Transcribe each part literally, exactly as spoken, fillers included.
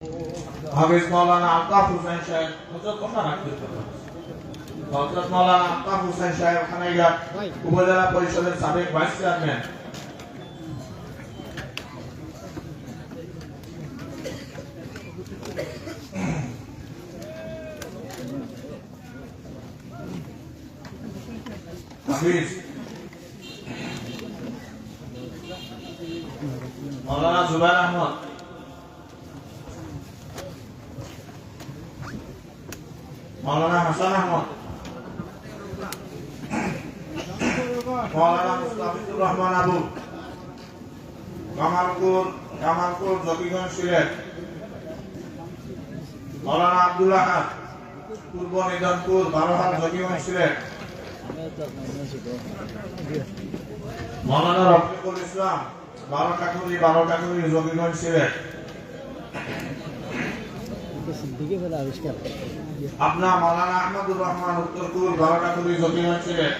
হাফিজ মাওলানা আলতাফ হোসেন সাহেব, হযরত ওনারা রাখবেন। হযরত মাওলানা আলতাফ হোসেন সাহেব, কানাইঘাট উপজেলা পরিষদের সাবেক ভাইস চেয়ারম্যান। হাফিজ মাওলানা জুবাইর আহমদ, মাওলানা হাসান আহমদ, মাওলানা মুস্তাফিজুর রহমান আবু, কামালপুর, কামালপুর, জকিগঞ্জ, সিলেট। মাওলানা আব্দুল আহাদ, পূর্ব নিদনপুর, বারোহাল, জকিগঞ্জ, সিলেট। মাওলানা রফিকুল ইসলাম, বারো টাকুরি, বারো টাকুরি, জকিগঞ্জ, সিলেট। আপনার মাওলানা আহমদুর রহমান, উত্তরপুর, বারো টাকুরি, জকিগঞ্জ, সিলেট।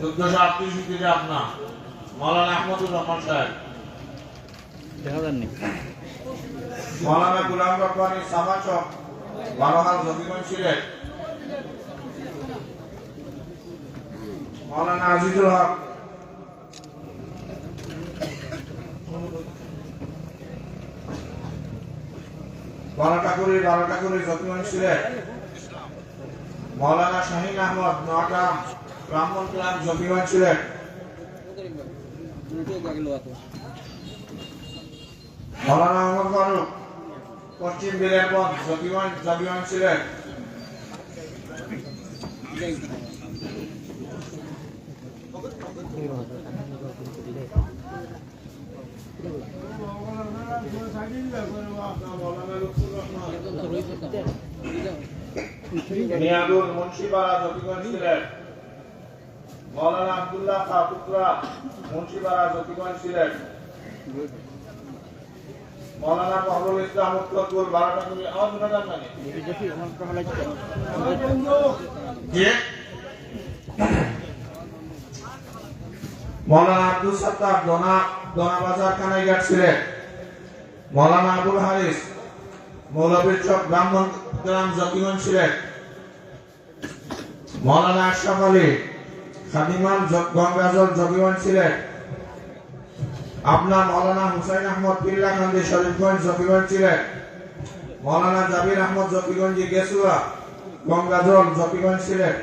চোদ্দশো আটত্রিশ হিজরিতে আপনার মাওলানা আহমদুর রহমান সাহেব। দেখা যাননি। মাওলানা গোলাম রব্বানী, সাবা চক, বারোহাল, জকিগঞ্জ, সিলেট। মাওলানা আজিজুল হক, বারো টাকুরি, বারো টাকুরি, জকিগঞ্জ, সিলেট। মাওলানা শাহিন আহমদ, নোয়াগ্রাম, ব্রাহ্মণগ্রাম, জকিগঞ্জ, সিলেট। মাওলানা ওমর ফারুক, পশ্চিম বিলেরবন্দ, জকিগঞ্জ, জকিগঞ্জ, সিলেট। মিয়াদুল মুন্সিপাড়া, জকিগঞ্জ, সিলেট। মাওলানা আব্দুল্লাহ খাতুকরা, মুন্সিপাড়া, জকিগঞ্জ, সিলেট। মাওলানা ফখরুল ইসলাম, উত্তরপুর, বারো টাকুরি, আওয়াজ শোনা যার না? জি। মাওলানা আব্দুল সত্তার, দোনা, দোনা বাজার, কানাইঘাট, সিলেট। মাওলানা আবুল হারিস, মৌলভীর চক, ব্রাহ্মণগ্রাম, জকিগঞ্জ, সিলেট। মাওলানা আশরাফ আলী, খাদিমাল, জ-, গঙ্গাজল, জকিগঞ্জ, সিলেট। আপনার মাওলানা হুসাইন আহমদ, পিল্লাকান্দি, শরীফগঞ্জ, জকিগঞ্জ, সিলেট। মাওলানা জাবির আহমদ, জকিগঞ্জি, গেসুয়া, গঙ্গাজল, জকিগঞ্জ, সিলেট।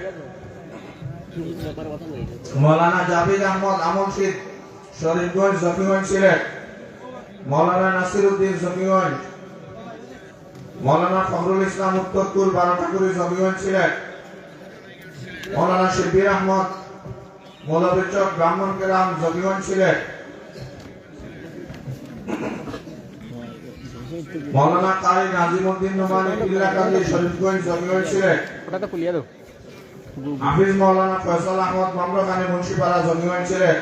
মাওলানা জাবির আহমদ, আমলশিদ, শরীফগঞ্জ, জকিগঞ্জ, সিলেট। মাওলানা নাসির উদ্দিন, জকিগঞ্জ। মাওলানা ফখরুল ইসলাম, উত্তরপুর, বারো টাকুরি, জকিগঞ্জ, সিলেট। মাওলানা শিব্বির আহমদ, মৌলভীর চক, ব্রাহ্মণগ্রাম, জকিগঞ্জ, সিলেট। মাওলানা কারি নাজিমুদ্দিন নোমানী, পিল্লাকান্দি, শরীফগঞ্জ, জকিগঞ্জ, সিলেট। ওটা তো খুলিয়া দাও। হাফিজ মাওলানা ফয়সাল আহমদ, মামলাখানি, মুন্সিপাড়া, জকিগঞ্জ, সিলেট।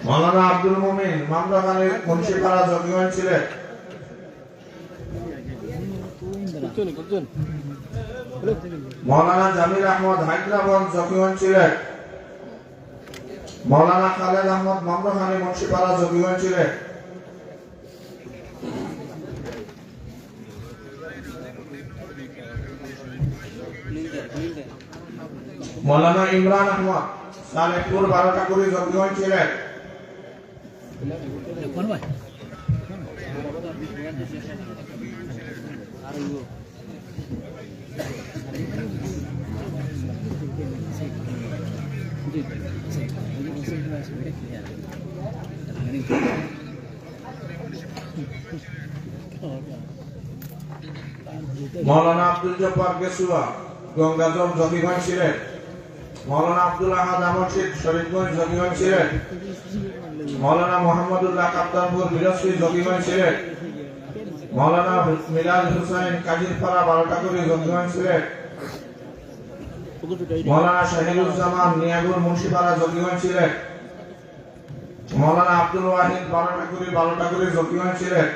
মাওলানা আব্দুল মুমিন, মামলাখানি, মুন্সিপাড়া, জকিগঞ্জ, সিলেট। মাওলানা জামিল আহমদ, হায়দ্রাবাদ, জকিগঞ্জ, সিলেট। মাওলানা খালেদ আহমদ, মামলাখানি, মুন্সিপাড়া, জকিগঞ্জ, সিলেট। মাওলানা ইমরান আহমদ, সালেহপুর, বারো টাকুরি, জকিগঞ্জ, সিলেট। মাওলানা আব্দুল জব্বার গেসুয়া, গঙ্গাজল, জকিগঞ্জ, সিলেট। মাওলানা আব্দুল আহাদ আমলশিদ, শরীফগঞ্জ, জকিগঞ্জ, সিলেট। মাওলানা মোহাম্মদুল্লাহ কাপ্তানপুর, বিরসি, জকিগঞ্জ, সিলেট। মাওলানা মিলাদ হুসাইন, কাজিরপাড়া, বারো টাকুরি, জকিগঞ্জ, সিলেট। মাওলানা শাহিরুজ্জামান, নিয়াগুর, মুন্সিপাড়া, জকিগঞ্জ, সিলেট। মাওলানা আব্দুল ওয়াহিদ, বারো টাকুরি, বারো টাকুরি, জকিগঞ্জ, সিলেট।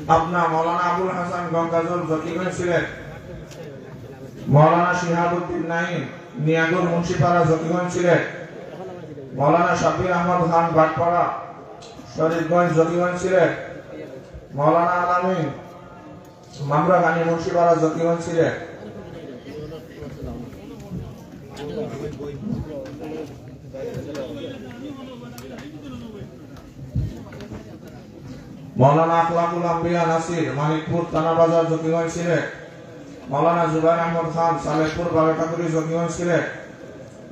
পাবনা, মৌলানা আবুল হাসান গঙ্গাজল জকিগঞ্জ সিলেট, মৌলানা শিহাবুদ্দিন নাঈম নিয়াগুর মুন্সিপাড়া জকিগঞ্জ সিলেট, মৌলানা শাব্বির আহমদ খান বাটপাড়া শরীফগঞ্জ জকিগঞ্জ সিলেট, মৌলানা আলামিন মামরাখানি মুন্সিপাড়া জকিগঞ্জ সিলেট। মৌলানা আখলাকুল আম্বিয়া নাসির, মানিকপুর থানাবাজার, জকিগঞ্জ সিলেট। মৌলানা জুবাইর আহমদ খান, সালেহপুর বারোটাকুড়ি, জকিগঞ্জ সিলেট।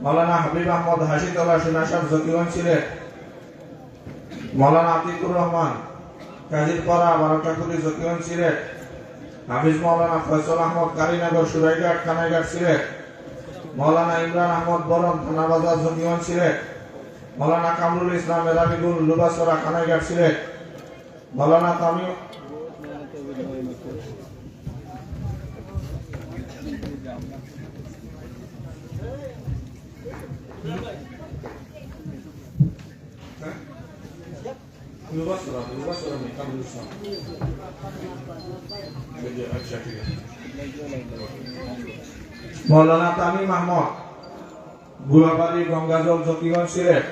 মৌলানা হাবিব আহমদ হাসিতলা, সোনাসাব, জকিগঞ্জ সিলেট। মৌলানা আতিকুর রহমান, কাজিরপাড়া বারোটাকুড়ি, জকিগঞ্জ সিলেট। হাফিজ মৌলানা ফয়সল আহমদ, কালীনগর সুরাইঘাট, কানাইঘাট, সিলেট। মৌলানা ইমরান আহমদ বরম, থানাবাজার, জকিগঞ্জ সিলেট। মৌলানা কামরুল ইসলাম, এরাবিগুল, লুবাসরা, কানাইঘাট, সিলেট। মৌলানা তামিম লুবাসরা, লুবাসরা নেই, কামরুল ইসলাম। আচ্ছা, ঠিক আছে। মৌলানা তামিম আহমদ, গুলাবাড়ি, গঙ্গাজল, জকিগঞ্জ, সিলেট।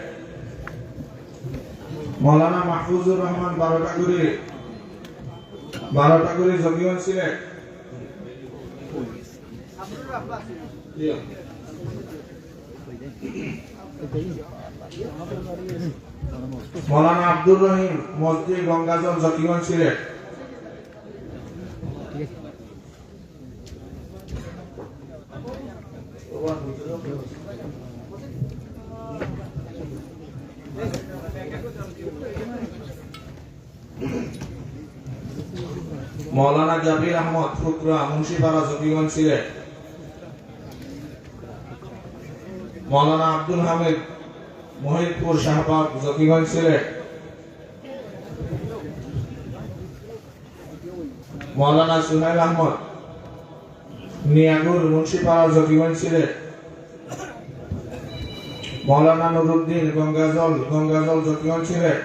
মৌলানা মাহফুজুর রহমান, বারোটাকুড়ি, বারোটাকুড়ি, জকিগঞ্জ, সিলেট। মৌলানা আব্দুর রহিম মসজিদ, গঙ্গাজল, জকিগঞ্জ, সিলেট। মৌলানা জাবির আহমদ ফুকরা, মুন্সিপাড়া, জকিগঞ্জ, সিলেট। মৌলানা আব্দুল হামিদ মহিরপুর শাহবাগ, জকিগঞ্জ, সিলেট। মৌলানা সুহেল আহমদ নিয়াগুর, মুন্সিপাড়া, জকিগঞ্জ, সিলেট। মৌলানা নুরুদ্দিন গঙ্গাজল, গঙ্গাজল, জকিগঞ্জ, সিলেট।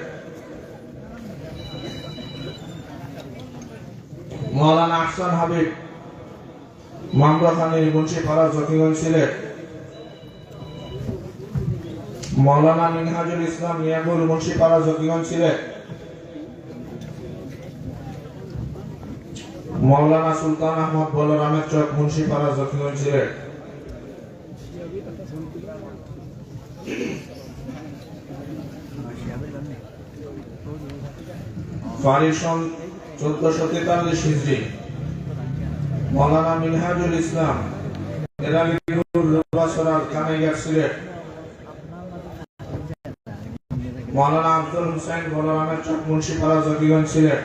মৌলানা আহসান হাবিব মামরাখানি, মুন্সিপাড়া, জকিগঞ্জ, সিলেট। মৌলানা মিনহাজুল ইসলাম নিয়াগুর, মুন্সিপাড়া, জকিগঞ্জ, সিলেট। মৌলানা সুলতান আহমদ বলরামের চক, মুন্সিপাড়া, জকিগঞ্জ, সিলেট। ফারিসন চোদ্দশো তেতাল্লিশ হিজরি। মৌলানা মিনহাজুল ইসলাম এরাবিগুল, লুবাসরা, কানাইঘাট, সিলেট। মৌলানা আব্দুল হুসাইন বলরামের চক, মুন্সিপাড়া, জকিগঞ্জ, সিলেট।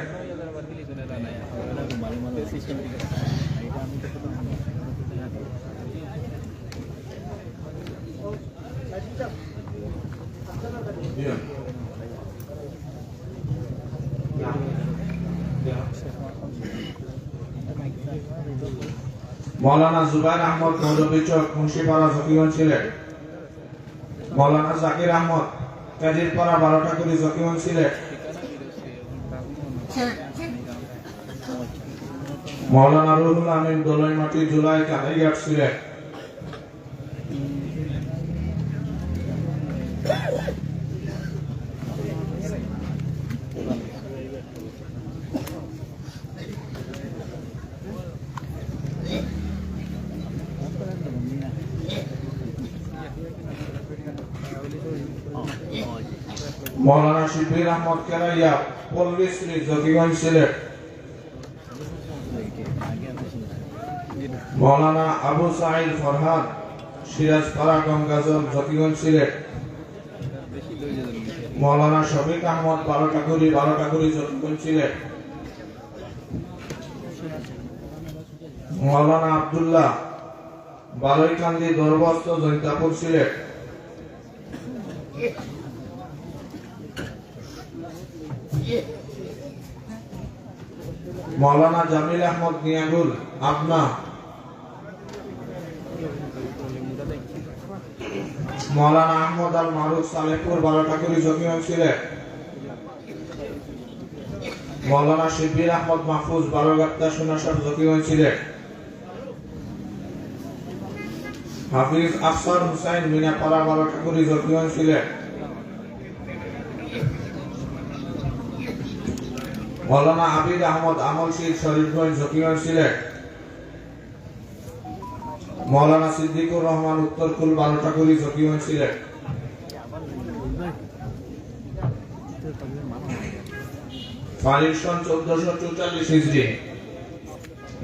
মৌলানা জুবাইর আহমদ মৌলভী চক, মুন্সিপাড়া, জকিগঞ্জ, সিলেট। মৌলানা জাকির আহমদ কাজিরপাড়া, বারোটাকুড়ি, জকিগঞ্জ, সিলেট। মৌলানা রুহুল আমিন দোলাইমাটি জুলাই, কানাইঘাট, সিলেট। মৌলানা শিবির আহমদ কেরাইয়া, পল্লীশ্রী, জকিগঞ্জ, সিলেট। মৌলানা আবু সাঈদ ফরহাদ, সিরাজপাড়া, গঙ্গাজল, জকিগঞ্জ, সিলেট। মৌলানা শফিক আহমদ, বারোটাকুড়ি, বারোটাকুড়ি, জকিগঞ্জ, সিলেট। মৌলানা আব্দুল্লাহ, বারৈকান্দি, দরবস্ত, জৈন্তাপুর, সিলেট। মৌলানা জামিল আহমদ নিয়াগুল, পাবনা। মৌলানা আহমদ আল মারুফ, সালেহপুর, বারোটাকুড়ি, জকিগঞ্জ, সিলেট। মৌলানা শিব্বির আহমদ মাহফুজ, বারোগাত্তা, সোনাসার, জকিগঞ্জ, সিলেট। হাফিজ আফসার হুসাইন, মিনাপাড়া, বারো ঠাকুরি, জকিগঞ্জ, সিলেট। মৌলানা আবিদ আহমদ আমলশীল, শরীফগঞ্জ, জকিগঞ্জ, সিলেট। মৌলানা সিদ্দিকুর রহমান উত্তরকুল, বারো ঠাকুরি, জকিগঞ্জ, সিলেট। পানির সন চৌদ্দশো চৌচল্লিশ হিজরি।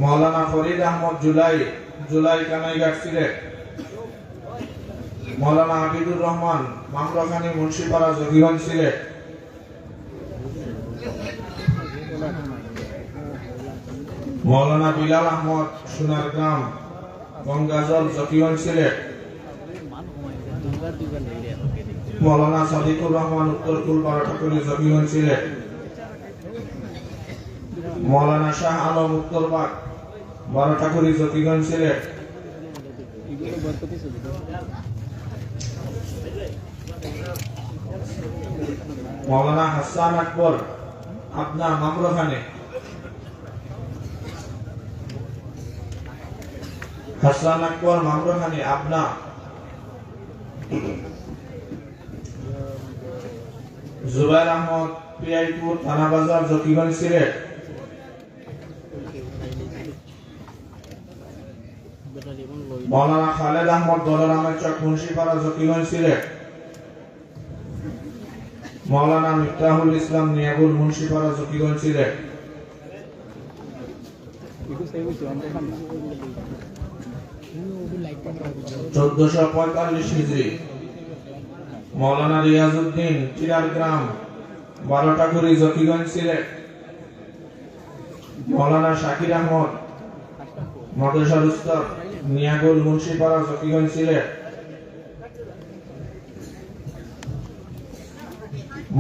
মৌলানা ফরিদ আহমদ জুলাই, জুলাই, কানাইঘাট, সিলেট। মৌলানা আবিদুর রহমান মামরখানি, মুন্সিপাড়া, জকিগঞ্জ, সিলেট। মৌলানা বিলাল আহমদ সোনারগ্রাম, গঙ্গাজল, জকিগঞ্জ, সিলেট। মৌলানা সাদিকুর রহমান উত্তরকুল, বারো ঠাকুরি, জকিগঞ্জ, সিলেট। মৌলানা শাহ আলম উত্তরবাগ, বারো ঠাকুরি, জকিগঞ্জ, সিলেট। মৌলানা হাসান আকবর, পাবনা, মামরখানি। হাসান আকবর, মামরখানি, পাবনা। জুবাইর আহমদ, পিআইপুর, থানাবাজার, জকিগঞ্জ, সিলেট। মৌলানা খালেদ আহমদ, বলরামের চক, মুন্সিপাড়া, জকিগঞ্জ, সিলেট। মৌলানা মিফতাহুল ইসলাম, নিয়াগুল, মুন্সিপাড়া, জকিগঞ্জ, সিলেট। চৌদ্দশো পঁয়তাল্লিশ হিজরি। মৌলানা রিয়াজউদ্দিন, টিলার গ্রাম, বারো ঠাকুরি, জকিগঞ্জ, সিলেট। মৌলানা শাকির আহমদ, মাদ্রাসার উস্তাদ, নিয়াগুল, মুন্সিপাড়া, জকিগঞ্জ, সিলেট।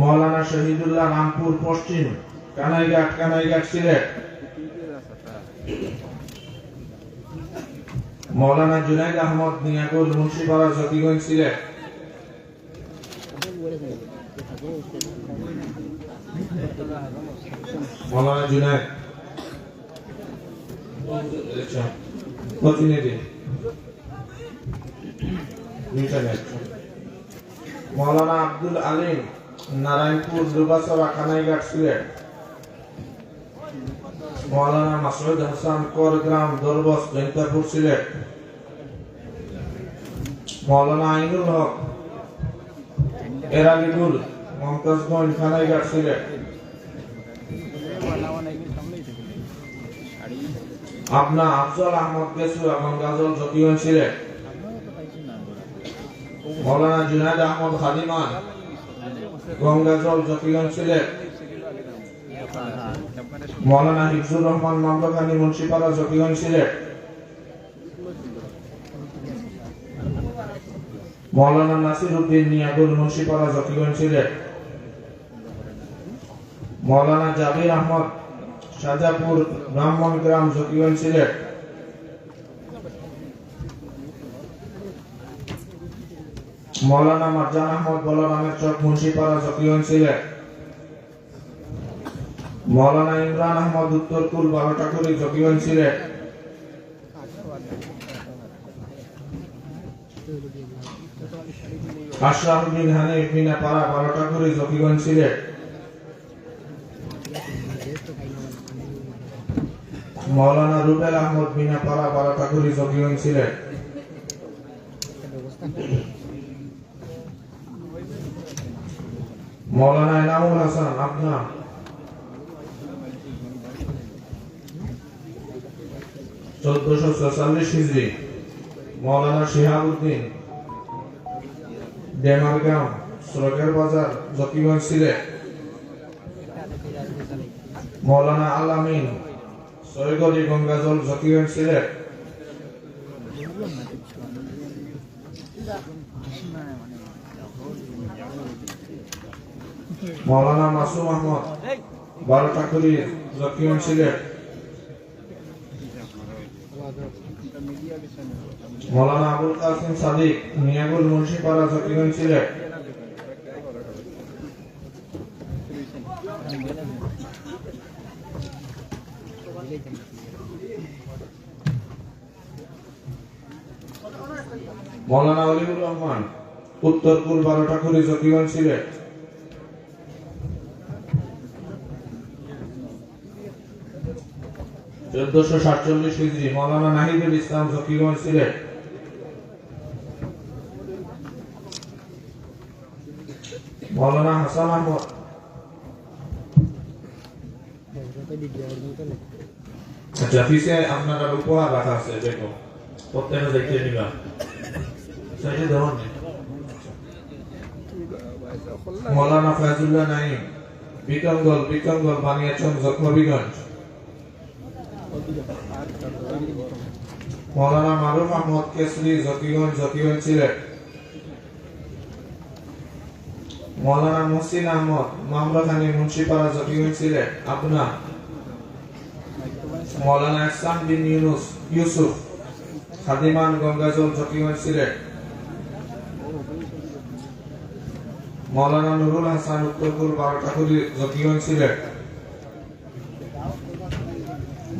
মৌলানা শহীদুল্লাহ, রামপুর পশ্চিম, কানাইঘাট, কানাইঘাট, সিলেট। মৌলানা জুনাইদ আহমদ, নিয়াগুল, মুন্সিপাড়া, জকিগঞ্জ, সিলেট। মৌলানা জুনায়েদ, আচ্ছা, প্রতিনিধি, internet। মৌলানা আব্দুল আলিম, নারায়ণপুর, লুবাসরা, কানাইঘাট, সিলেট। মৌলানা মাসুদ হাসান, করগ্রাম, দরবস, জৈন্তাপুর, সিলেট। মৌলানা আইনুল হক, এরালিগুল, মমতাজগঞ্জ, কানাইঘাট, সিলেট। পাবনা আফজল আহমদ, গেছুয়া, গঙ্গাজল, জকিগঞ্জ, সিলেট। মৌলানা জুনায়েদ আহমদ খাদিমান, গঙ্গাজল, জকিগঞ্জ, সিলেট। মৌলানা হিফজুর রহমান, মামলাখানি, মুন্সিপাড়া, জকিগঞ্জ, সিলেট। মৌলানা নাসির উদ্দিন, নিয়াগুল, মুন্সিপাড়া, জকিগঞ্জ, সিলেট। মৌলানা জাবির আহমদ, শাহজাপুর, ব্রাহ্মণগ্রাম, জকিগঞ্জ, সিলেট। মৌলানা মারজান আহমদ, বলরামের চক, মুন্সিপাড়া, জকিগঞ্জ, সিলেট। মৌলানা ইমরান আহমদ, উত্তরকুল, বারো ঠাকুরি, জকিগঞ্জ, সিলেট। আশরাফ উদ্দিন হানিফ, মিনাপাড়া, বারো ঠাকুরি, জকিগঞ্জ, সিলেট। মৌলানা রুবেল আহমদ, মিনাপাড়া, বারো ঠাকুরি, জকিগঞ্জ, সিলেট। মৌলানা এনামুল হাসান, পাবনা, চৌদ্দশো ছেচল্লিশ হিজরি। মৌলানা শিহাবুদ্দিন, ডেমারগাম, সরকার বাজার, জকিগঞ্জ, সিলেট। মৌলানা আল আমিন, ছয়গলি, গঙ্গাজল, জকিগঞ্জ, সিলেট। মৌলানা মাসুম আহমদ, বারো ঠাকুরি, জকিগঞ্জ, সিলেট। মৌলানা আবুল কাসিম সাদিক, মিয়াগুল, মুন্সিপাড়া, জকিগঞ্জ, সিলেট। মৌলানা অলিউর রহমান, উত্তরপুর বারো ঠাকুরি, জকিগঞ্জ, সিলেট। চোদ্দশো সাতচল্লিশ হিজরি, মৌলানা নাহিদুল ইসলাম, জকিগঞ্জ, সিলেট। মৌলানা হাসান আহমদ। আচ্ছা, পিছে আপনারার উপহার রাখা আছে, দেখো। প্রত্যেকে দেখে নিবা। সাইডে দেওয়া নেই। মৌলানা ফয়জুল্লাহ নাঈম, বিকঙ্গল, বিকঙ্গল, বানিয়াচং, জকরবীগঞ্জ। মৌলানা মারুফ আহমদ কেশরী, জকিগঞ্জ, জকিগঞ্জ, সিলেট। মৌলানা মুহসিন আহমদ, মামলাখানি, মুন্সিপাড়া, জকিগঞ্জ, সিলেট। আদনান। মৌলানা ইহসান বিন ইউনুস, ইউসুফ, খাদিমান, গঙ্গাজল, জকিগঞ্জ, সিলেট। মৌলানা নুরুল হাসান, উত্তরপুর বারো ঠাকুরি, জকিগঞ্জ, সিলেট।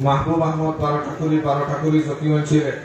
মাহবুব আহমদ, বারো ঠাকুরি, বারো ঠাকুরি, জকিগঞ্জ, সিলেট।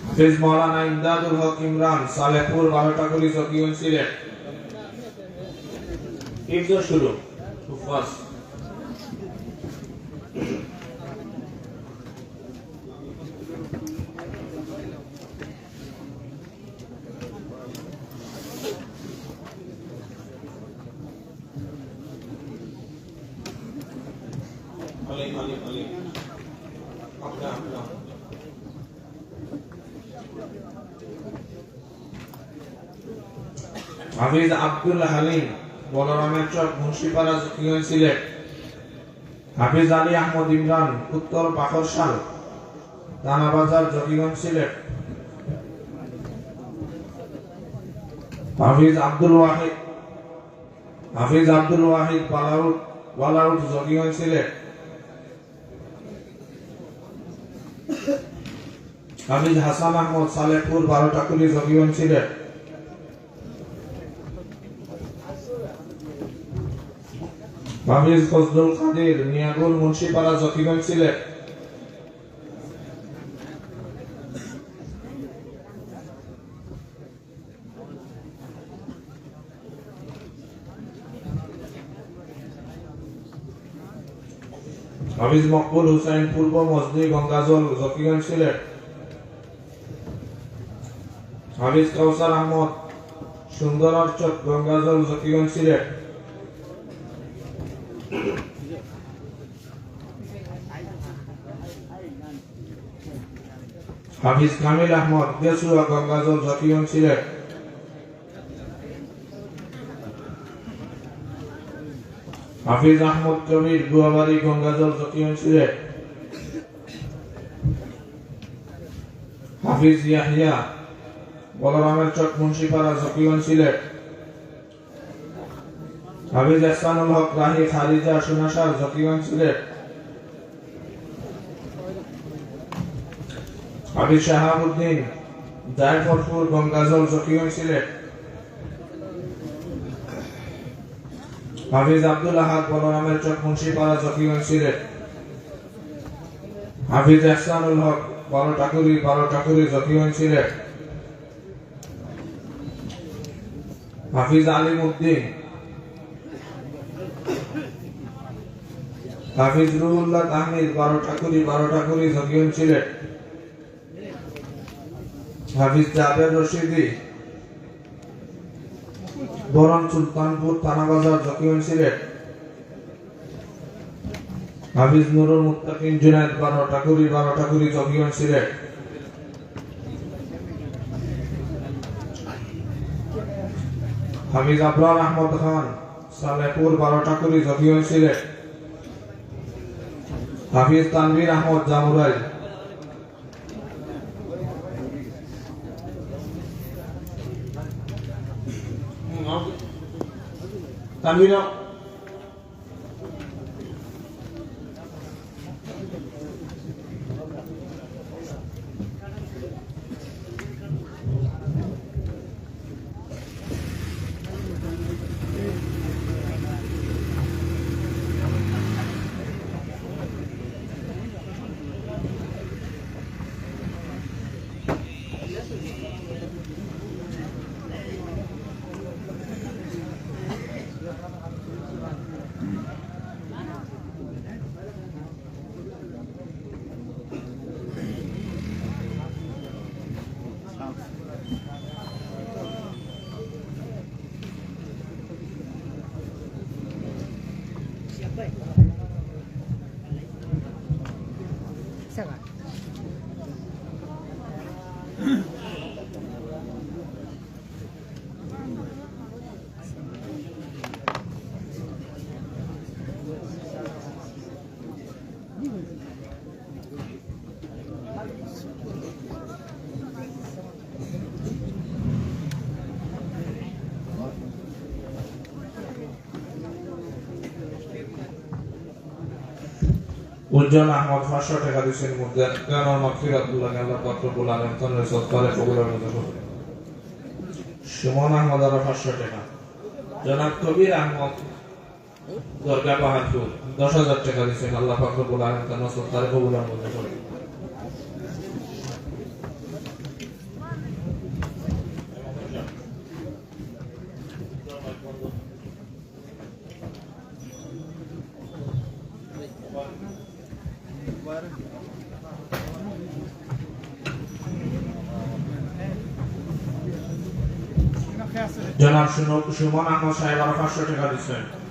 হাফিজ মাওলানা ইমদাদুল হক ইমরান, সালেহপুর, বারো ঠাকুরি, জকিগঞ্জ, সিলেট। হিফজ শুরু। হুফাজ। হাফিজ আব্দুল হালিম, বলরামের চক, মুন্সিপাড়া, জকিগঞ্জ, সিলেট। হাফিজ আলী আহমদ ইমরান, উত্তর পাকরশাল, থানাবাজার, জকিগঞ্জ, সিলেট। হাফিজ আব্দুল ওয়াহিদ, হাফিজ আব্দুল ওয়াহিদ বালাউট, বালাউট, জকিগঞ্জ, সিলেট। হাফিজ হাসান আহমদ, সালেহপুর, বারো ঠাকুরি, জকিগঞ্জ, সিলেট। হাফিজ ফজলুল কাদির, মিয়াগুল, মুন্সিপাড়া, জকিগঞ্জ, সিলেট। হাফিজ মকবুল হুসাইন, পূর্ব মজলি, গঙ্গাজল, জকিগঞ্জ, সিলেট। হাফিজ কাউসার আহমদ, সুন্দরার চক, গঙ্গাজল, জকিগঞ্জ, সিলেট। হাফিজ কামিল আহমদ, গেসুয়া, গঙ্গাজল, জকিগঞ্জ, সিলেট। হাফিজ আহমদ কবির, গুয়াবাড়ি, গঙ্গাজল, জকিগঞ্জ, সিলেট। হাফিজ ইয়াহিয়া, বলরামের চক, মুন্সিপাড়া, জকিগঞ্জ, সিলেট। হাফিজ এহসানুল হক রাহি, খারিজা, সোনাশাল, জকিগঞ্জ, সিলেট। হাফিজ শাহাবুদ্দিন, জায়ফরপুর, গঙ্গাজল, জকিগঞ্জ, সিলেট। হাফিজ আব্দুল আহাদ, বলরামের চক, মুন্সিপাড়া, জকিগঞ্জ, সিলেট। হাফিজ এহসানুল হক, বারো ঠাকুরি, বারো ঠাকুরি, জকিগঞ্জ, সিলেট। হাফিজ আলিম উদ্দিন, হাফিজ রুহুল্লাহ তাহমিদ, বারো ঠাকুরি, বারো ঠাকুরি, জকিগঞ্জ, সিলেট। হাফিজ জাবের রশিদি, বরন সুলতানপুর থানাবাজার, জকিগঞ্জ, সিলেট। হাফিজ নুরুল মুত্তাকিন জুনায়েদ, বারো টাকুরি, বারো টাকুরি, জকিগঞ্জ, সিলেট। হাফিজ আবরার আহমদ খান, সালেহপুর, বারো টাকুরি, জকিগঞ্জ, সিলেট। হাফিজ তানভীর আহমদ, জামুরাইল। তানভীর। উজ্জ্বল আহমদ পাঁচশো টেকা দিছইন, মুর্দার গানর মাগফিরাত লাগি আল্লাহ পাক রব্বুল আলামিন তানরে সদকায়ে কবুলর মধ্যে করইন। সুমন আহমদ আরো পাঁচশো টেকা। জনাব কবির আহমদ দরগা পাহাড়পুর দশ হাজার টেকা দিছইন, আল্লাহ পাক রব্বুল আলামিন তানরে সদকায়ে কবুলর মধ্যে করইন। জনাব সুন-, সুমন আহমদ সাহেব আরো পাঁচশো টেকা দিছইন।